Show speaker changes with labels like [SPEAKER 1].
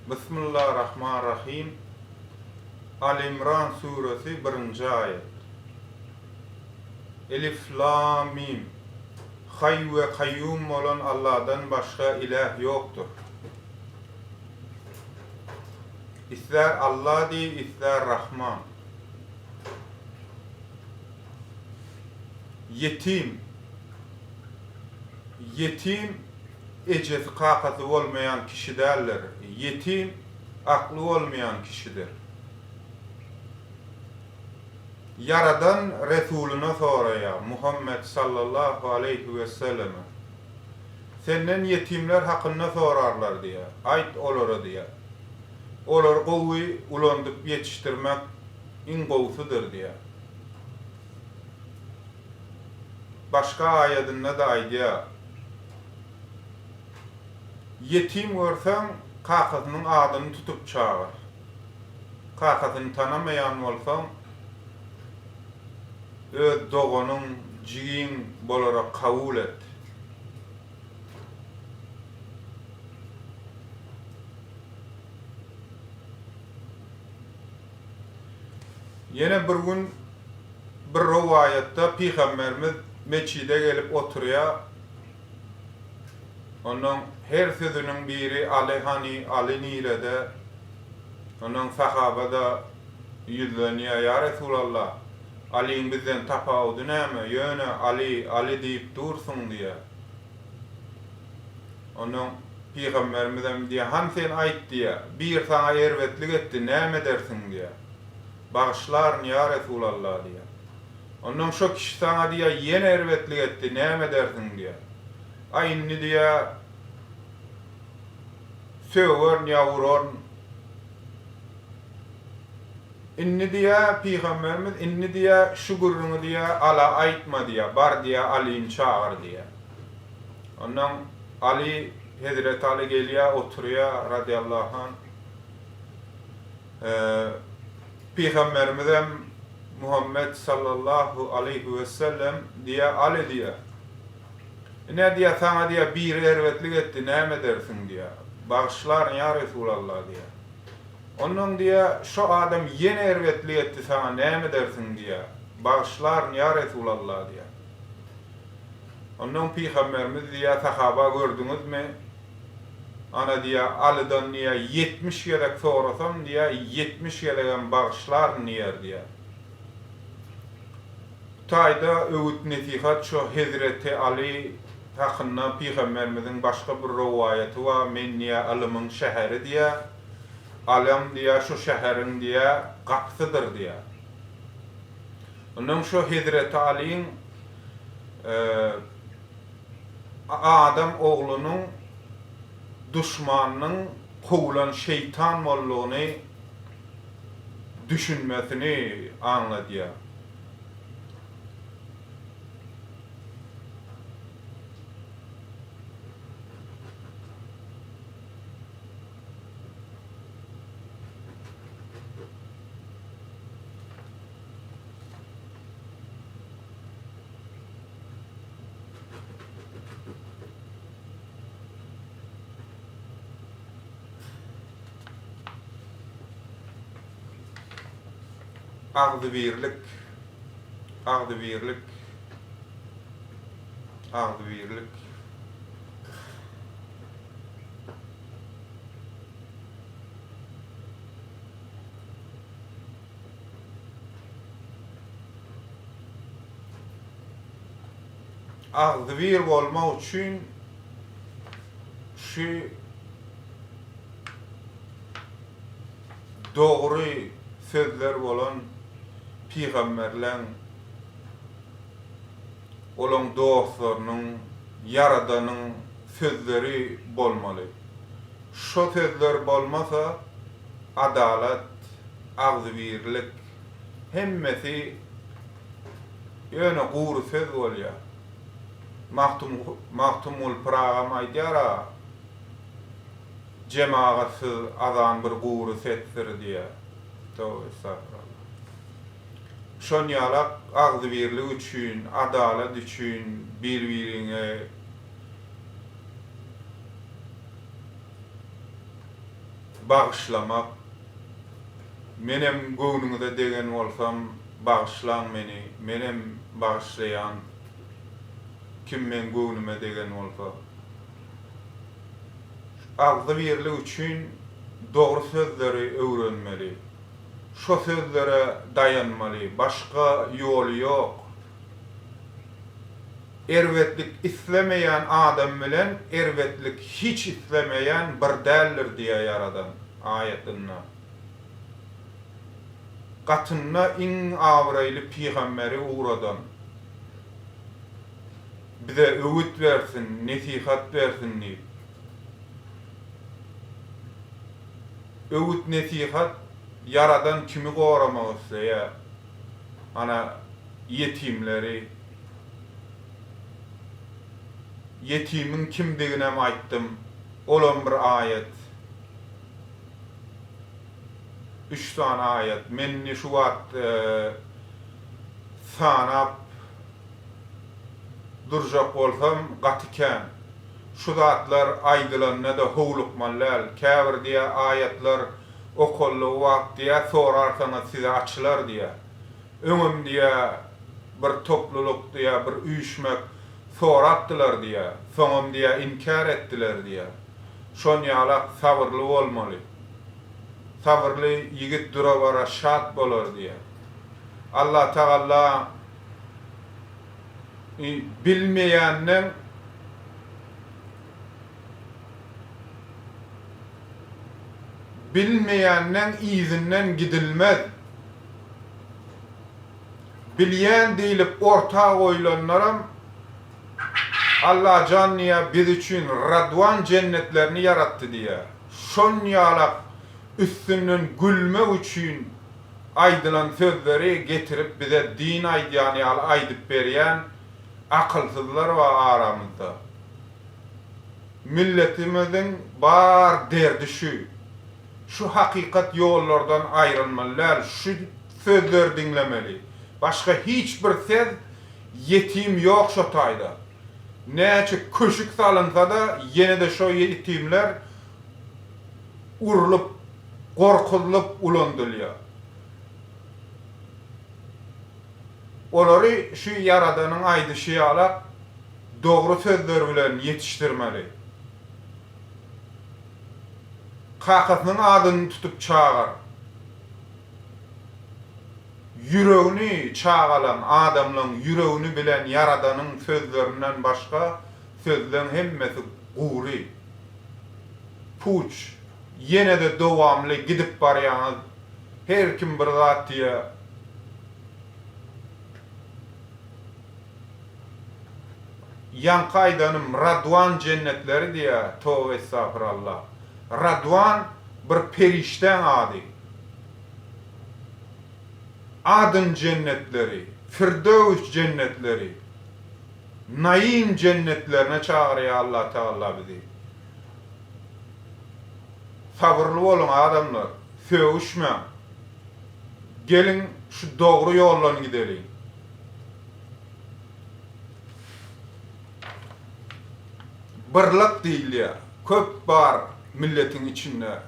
[SPEAKER 1] Bismillah Rahman Rahim Al-Imran suresi birinji aýat. Elif Lam Mim Haý we Kaýýum bolan Allahdan başga iläh ýokdur. Islär Allah diý, islär Rahman. Ýetim Ýetim ejesi kakasy bolmaýan kişi däldir. Ýetim akly bolmaýan kişidir. Ýaradan Resulyna soraýar, Muhammet sallallahu aleýhi weselleme, Senden ýetimler hakynda sorarlar diýýär. Aýt olara diýýär. Olary gowy ulandyp ýetişdirmek iň gowusydyr diýýär. Başga aýadynda-da aýdýar, Ýetim görseň, kakasynyň adyny tutup çagyr. Kakasyny tanamaýan bolsaň, öz doganyň, jigiň bolarak kabul et. Ýene bir gün bir rowaýatda pygamberimiz metjide gelip oturýar. Ondan her sözüniň biri Aly hany, Aly nirede? Ondan sahaba-da ýüzlenýär, Ýa Resulallah, Alyň bizden tapawudy näme? Ýöne Aly, Aly diýip dursuň diýýär. Ondan pygamberimizem diýýär, Hany sen aýt diýýär, bir saňa erbetlik etdi, näme edersiň diýýär. Bagyşlaryn, ýa Resulallah diýýär. Ondan şo kişi saňa diýýär, ýene erbetlik etdi, näme edersiň diýýär. Aý indi diýýär, sögerin ýa uraryn. Indi diýýär, pygamberimiz, indi diýýär, şu gürrüňi diýýär, Ala aýtma diýýär, bar diýýär, Alyny çagyr diýýär. Ondan Aly, hezreti Aly gelýär, oturýar, radyýallahu anh. Pygamberimizem Muhammet sallallahu aleýhi wesellem diýýär, Aly diýýär, Ine diýýär, saňa diýýär, biri erbetlik etdi, näme edersiň diýýär. Bagyşlaryn ýa Resulallah diýýär. Onnoň diýýär, şo adam ýene erbetlik etdi saňa näme edersiň diýýär. Bagyşlaryn ýa Resulallah diýýär. Onnoň Pygamberimiz diýýär, sahaba gördüňizmi? Ana diýýär, Alydan diýýär, 70 gezek sorasam diýýär, 70 gezegem bagyşlaryn diýer diýýär. Bu taýda öwüt-nesihat şo Hezreti Aly hakynda pygamberimiziň başga bir rowaýaty bar, Men diýýär, ylymyň şäheri diýýär, Alam diýýär, şo şäheriň diýýär, gapysydyr diýýär. Ondan şo Hezreti Alyň adam oglunyň duşmanynyň kowlan şeýtan boldugyny düşünmesini aňladýar. Agzybirlik, agzybirlik, agzybirlik. Agzybir bolmak üçin şu dogry sözler bolan pygamberleň, olaň dostlarynyň, Ýaradanyň sözleri bolmaly. Şo sözler bolmasa, adalat, agzybirlik hemmesi ýöne gury söz bolýar. Magtymguly Pyragam aýdýar-a, Jemagatsyz azan bir gury sesdir diýýär. Toba estagfirullah. Şonýalak agzybirlik üçin, adalat üçin bir-biriňe. Bagyşlamak. Menem göwnüňize degen bolsam bagyşlaň meni, menem bagyşlaýan kim meň göwnüme degen bolsa. Şu agzybirlik üçin dogry sözleri öwrenmeli. Şo sözlere daýanmaly, başga ýoly ýok. Erbetlik islemeýän adam bilen erbetlik hiç islemeýän bir däldir diýýär Ýaradan aýatynda. Gatynda iň abraýly pygamberi ugradan. Bize öwüt bersin, nesihat bersin diýip. Öwüt-nesihat Ýaradan kimi goramak isleýär? Ana, ýetimleri. Ýetimiň kimdiginem aýtdym. Olam bir aýat. Üç sany aýat. Men indi şu wagt sanap durjak bolsam gaty kän. Şu zatlar aýdylanda-da howlukmaly däl. Käbir diýýär aýatlar okaldygy wagt diýýär sorarsaňyz size açylar diýýär. Öňem diýýär bir toplulyk diýýär bir üýşmek sorapdylar diýýär. Soňam diýýär inkär etdiler diýýär. Şonýalak sabyrly bolmaly. Sabyrly ýigit dura-bara şat bolar diýýär. Allatagalla bilmeýänden bilmeýänden yzyndan gidilmez. Bilýän diýlip orta goýlanlaram Allajan diýýär biz üçin Radwan jennetlerini ýaratdy diýýär. Şonýalak üstünden gülmek üçin aýdylan sözleri getirip bize din aýdýan ýaly aýdyp berýän akylsyzlar bar aramyzda. Milletimiziň bar derdi şu. Şu hakykat ýollardan aýrylmaly däl, şu sözleri diňlemeli. Başga hiç bir sez ýetim ýok şo taýda. Näçe köşük salynsada ýene-de şo ýetimler urlup, gorkuzylyp ulandylýar. Olary şu Ýaradanyň aýdyşy ýalak dogry sözler bilen ýetişdirmeli. Kakasynyň adyny tutup çagyr. Ýüregini çagalaň, adamlaň ýüregini bilen Ýaradanyň sözlerinden başga sözleň hemmesi gury. Puç. Ýene-de dowamly gidip barýaňyz. Her kim bir zat diýýär. Ýaňky aýdanym Radwan jennetleri diýýär, toba estagfirallah. Radwan bir perişdäň ady. Adn jennetleri, Firdöws jennetleri, Naim jennetlerine çagyrýar Allatagalla bizi. Sabyrly boluň adamlar, sögüşmäň. Geliň şu dogry ýoldan gideliň. Birlik diýilýär. Köp bar milletiň içinde.